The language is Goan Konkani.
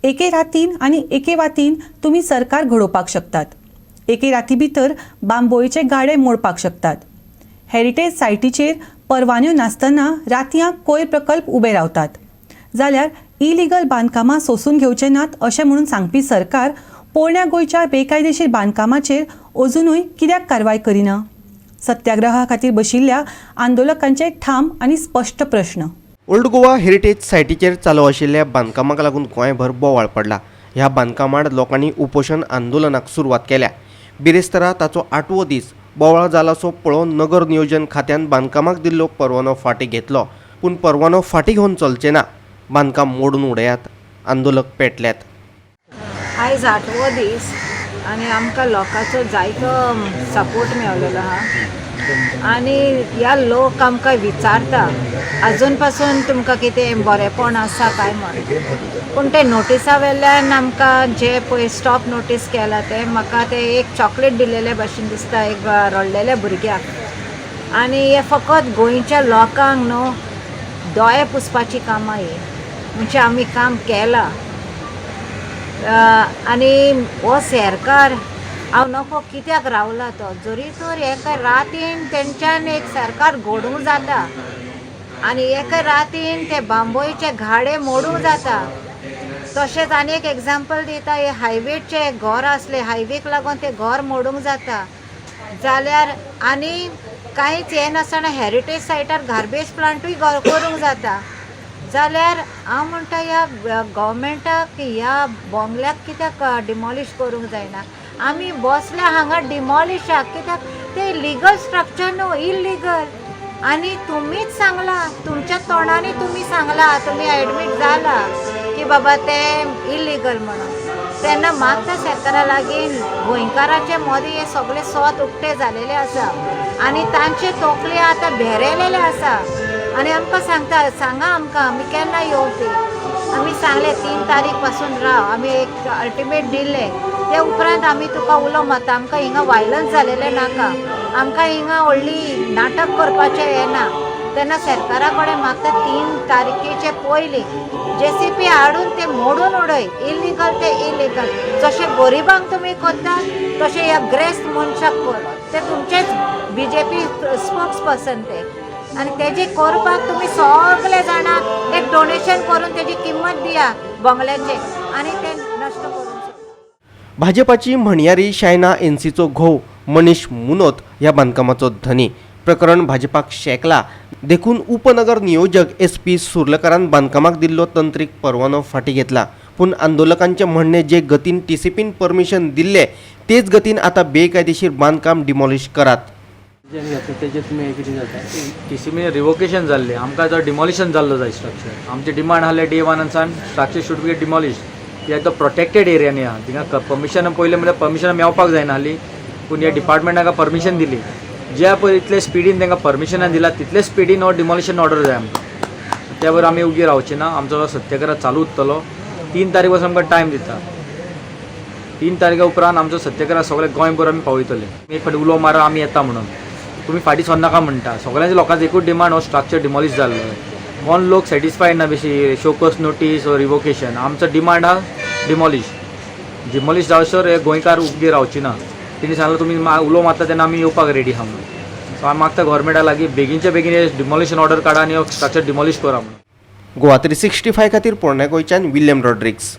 एके रातीन आनी एके वातीन तुमी सरकार घडोवपाक शकतात. एके राती भितर बांबोळीचे गाडे मोडपाक शकतात. हेरिटेज सायटीचेर परवान्यो नासतना रातयां कोयर प्रकल्प उबे रावतात जाल्यार इलिगल बांदकामां सोंसून घेवचे नात अशें म्हणून सांगपी सरकार पोरण्या गोंयच्या बेकायदेशीर बांदकामाचेर अजुनूय कित्याक कारवाय करिना? सत्याग्रहा खातीर बशिल्ल्या आंदोलकांचे ठाम आनी स्पश्ट प्रश्न. ओल्ड गोवा हेरिटेज सायटीचेर चालू आशिल्ल्या बांदकामाक लागून गोंयभर बोवाळ पडला. ह्या बांदकामाड लोकांनी उपोशण आंदोलनाक सुरवात केल्या. बिरेस्तारा ताचो आठवो दीस. बोवाळ जालासो पळोवन नगर नियोजन खात्यान बांदकामाक दिल्लो परवानो फाटीं घेतलो. पूण परवानो फाटीं घेवन चलचे ना. बांदकाम मोडून उडयात. आंदोलक पेटल्यात. आयज आठवो दीस आनी आमकां लोकांचो जायतो सपोर्ट मेवलेलो आहा आनी ह्या लोक आमकां विचारता, अजून पासून तुमकां कितें बरेंपण आसा काय म्हण. पूण ते नोटिसा वेल्यान आमकां जे पळय स्टॉप नोटीस केला, ते म्हाका ते एक चॉकलेट दिलेले भाशेन दिसता एक रडलेल्या भुरग्याक. आनी हे फकत गोंयच्या लोकांक न्हू, दोळे पुसपाची कामां ही. म्हणजे आमी काम केलां आनी हो सरकार हांव नको कित्याक रावला तो. जरी तर एका रातीन तेंच्यान एक सरकार घडोवंक जाता आनी एका रातीन ते बांबोळीचे घाडे मोडूंक जाता. तशेंच आनी एक एग्जाम्पल दिता, हे हायवेचे घर आसले, हायवेक लागून ते घर मोडूंक जाता जाल्यार आनी कांयच हें नासतना हेरिटेज सायटार गार्बेज प्लांटूय करूंक जाता जाल्यार हांव म्हणटा, ह्या गव्हर्मेंटाक ह्या बोंगल्याक कित्याक डिमॉलिश करूंक जायना? आमी बसल्या हांगा डिमॉलिशाक, कित्याक ते लिगल स्ट्रक्चर न्हू, इलिगल. आनी तुमीच सांगलां, तुमच्या तोंडांनी तुमी सांगलां, तुमी एडमीट जाला की बाबा ते इलिगल म्हणून. तेन्ना मागता सरकारा लागीं, गोंयकाराचे मदीं हे सगळे सोत उक्ते जालेले आसा आनी तांचे तकले आतां भेरेलेले आसा. आनी आमकां सांगता, सांगा आमकां आमी केन्ना येवपी. आमी सांगले, 3 तारीख पासून राव. आमी एक अल्टिमेट दिल्ले, ते उपरांत आमी तुका उलो मारता. आमकां हिंगा वायलन्स जालेलें नाका, आमकां हिंगा व्हडली नाटक करपाचें येना. तेन्ना सरकारा कडेन मागता, 3 तारखेचे पयलीं जेसीबी हाडून ते मोडून उडय. इलिगल ते इलिगल. जशें गरिबांक तुमी करता, तशें ह्या ग्रेस्त मनशाक कर. ते तुमचेच बीजेपी स्पोक्स पर्सन ते आनी तेजे करपाक तुमी सगळे जाणां एक डोनेशन करून तेजी किंमत दिया बंगल्याचे आनी ते नश्ट करून सोड. भाजपाची म्हणयारी शायना एनसीचो घोव मनीष मुनोत ह्या बांदकामाचो धनी. प्रकरण भाजपाक शेकला देखून उपनगर नियोजक एस पी सुर्लकारान बांदकामाक दिल्लो तंत्रीक परवानो फाटीं घेतला. पूण आंदोलकांचें म्हणणें, जे गतीन टीसीपीन परमिशन दिल्लें, तेच गतीन आतां बेकायदेशीर बांदकाम डिमॉलिश करात. घेतलं तेजेर तुमी हें कितें जाता? टीसीपी रिवोकेशन जाल्लें, आमकां आतां डिमॉलिशन जाल्लो जाय स्ट्रक्चर. आमचे डिमांड आहले डे वनानसान, स्ट्रक्चर should be demolish, कित्याक तो प्रोटेक्टेड एरिया न्ही आहा. थिंगा परमिशन पयलें म्हळ्यार परमिशन मेवपाक जायना आहली, पूण ह्या डिपार्टमेंटाक परमिशन दिली. ज्या पळय इतले स्पिडीन तांकां परमिशनां दिला, तितले स्पिडीन हो डिमॉलिशन ऑर्डर जाय आमकां. त्या बरोबर आमी उगी रावचे ना. आमचो सत्याग्रह चालू उरतलो. 3 तारीख पासून आमकां टायम दिता. 3 तारखे उपरांत आमचो सत्याग्रह सगळे गोंयभर आमी पावयतले. एक फावटी उलो मारा, आमी येता म्हणून तुमी फाटीं सरनाका म्हणटा. सगळ्यांच्या लोकांचो एकूच डिमांड, हो स्ट्रक्चर डिमॉलिश जाल्लो. कोण लोक सॅटिस्फायड ना बेशी show cause notice or revocation. आमचो डिमांड आहा डिमॉलिश. डिमॉलिश जावसर हे गोंयकार उगी रावची ना. तेणी सांगलें, तुमी उलो मारता तेन्ना आमी येवपाक रेडी आहा म्हणून. सो हांव मागता गव्हर्मेंटा लागीं, बेगीनच्या बेगीन हे डिमॉलिशन ऑर्डर काडा आनी हो स्ट्रक्चर डिमॉलिश करा म्हणून. गोवा 365 खातीर पोरण्या गोंयच्यान विल्यम रॉड्रिक्स.